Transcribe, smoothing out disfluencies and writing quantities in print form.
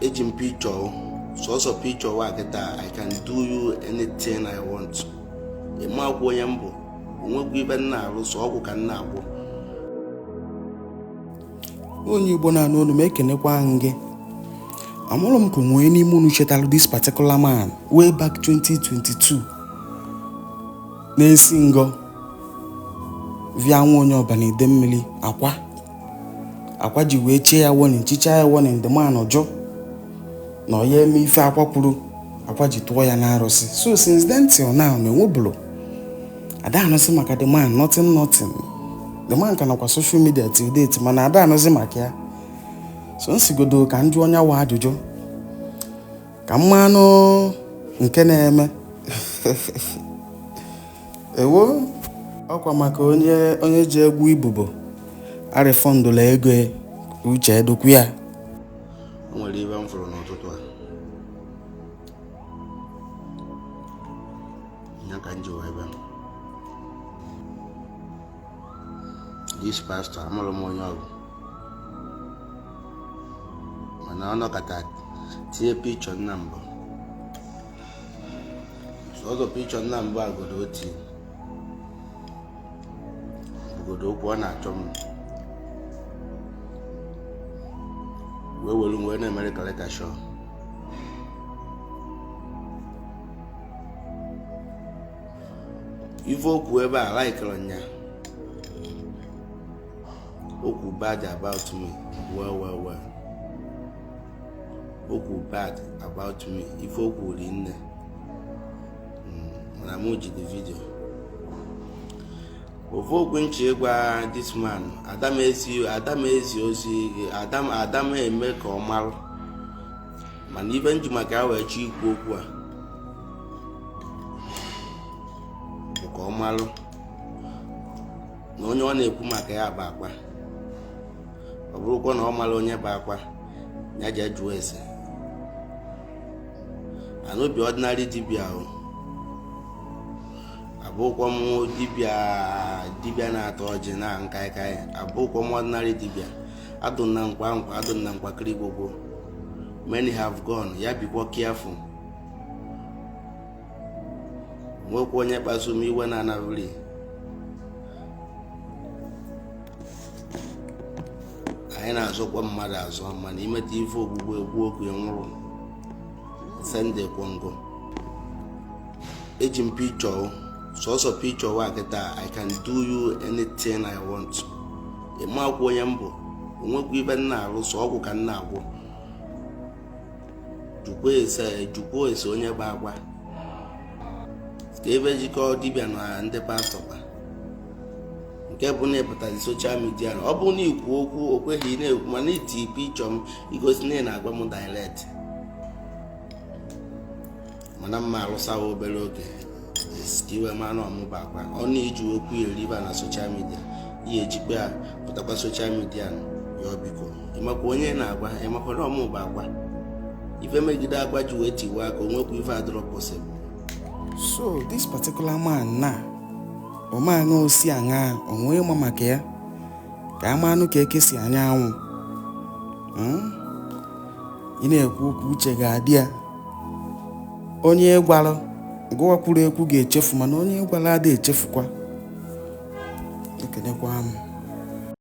Eji m picture, sọsọ picture wa kịta, I can do you anything I want. Ịmakwa onye m bụ, onwekwa ibe m na-arụ, sọ ọgwụ ka m na-agwọ. Onye Igbo na-anụ olu m, ekenekwa m gị. Amụrụ m ka onwe n'ime unu chetalụ this particular man way back 2022 na-esi ngọ via nwa onye ọbana ide mmiri akwa akwa ji wee chie ya warning, chichaa ya warning. The man jụ na ọ ya eme ife akwa kwuru, akwa ji tụọ ya n'arụsị. So since then till now na enwebụrụ ada anụsị maka the man, nothing, nothing. The man ka nọkwa social media till date, mana ada anụsị maka ya. So nsigodo ka m jụọ onye wa ajụjụ ka mmanụ nke na-eme ewo ọkwa maka onye onye ji egwu ibubo arịfọndụla ego ya, uche edokwu ya. O nwere ibe m fụrụ n'ụtụtụ a ya ka m ji wee bịa. This pastor, amụrụ m onye ọgụ, mana ọ nọkọta tinye picture nna mbụ, sọsọ picture nna mbụ agodo oti bugodo okwu ọ na-achọ m wee were m wee na-emere caricature. Ife okwu ebe a laikere nya okwu bad about me, well, well, well, okwu bad about me, ife okwu rinne. Mana mụ ji the video. Ofu okwu nche ịgwa this man, adam ezi, adam ezi ozi, adam adam eme ka ọ marụ, mana ife nji maka ya wee chọọ ikwu okwu a bụ ka ọ marụ na onye ọ na-ekwu maka ya bụ akwa. Ọ bụrụkwa na ọ mara onye bụ akwa ya, jee jụọ ese. Anobi ordinary dibịa o abụkwa m dibịa, dibịa na-atọ ọjị na nkaịkaị. Abụkwa m ordinary dibịa adụ na nkwa nkwa, adụ na nkwakịrị gbogbo. Many have gone, ya bikwa careful. Nwekwa onye kpasu m iwe na anabụli anyị na-azọkwa mmadụ azọ, mana imeta ife ogbugbu egbu okwu ya nwụrụ sende kwongo. Eji m picture, sọsọ picture wa kịta, I can do you anything I want. Ịmakwa onye m bụ, onwekwa ibe m na-arụ, sọ ọgwụ ka m na-agwọ. Jụkwa ese, jụkwa ese onye bụ akwa, ka ebe jikọọ dibịa na ndị pastọ kwa nke bụ na ịpụtazi social media. Ọ bụrụ na ikwu okwu o kweghị ị na-ekwu, mana iti picture m igosi na ị na-agwa m direct, mana mma alụsawa obere oge ka iwe mara ọmụba akwa ọ na-eji okwu eriba na social media. Ihe ejikwa ya pụtakwa social media ya. Biko, ịmakwa onye na-agwa, ịmakwa na ọmụba akwa ife megide akwa ji wee tiwa aka onwekwa ife adịrọ possible. So this particular man na ome aṅa osi aṅa onwe ịma maka ya ka amanụ ka eke si anya anwụ. Ị na-ekwu okwu, uche ga-adị ya. Onye gwara gụwa kwuru ekwu ga-echefu, mana onye gwara ada echefukwa. Ekenekwa m.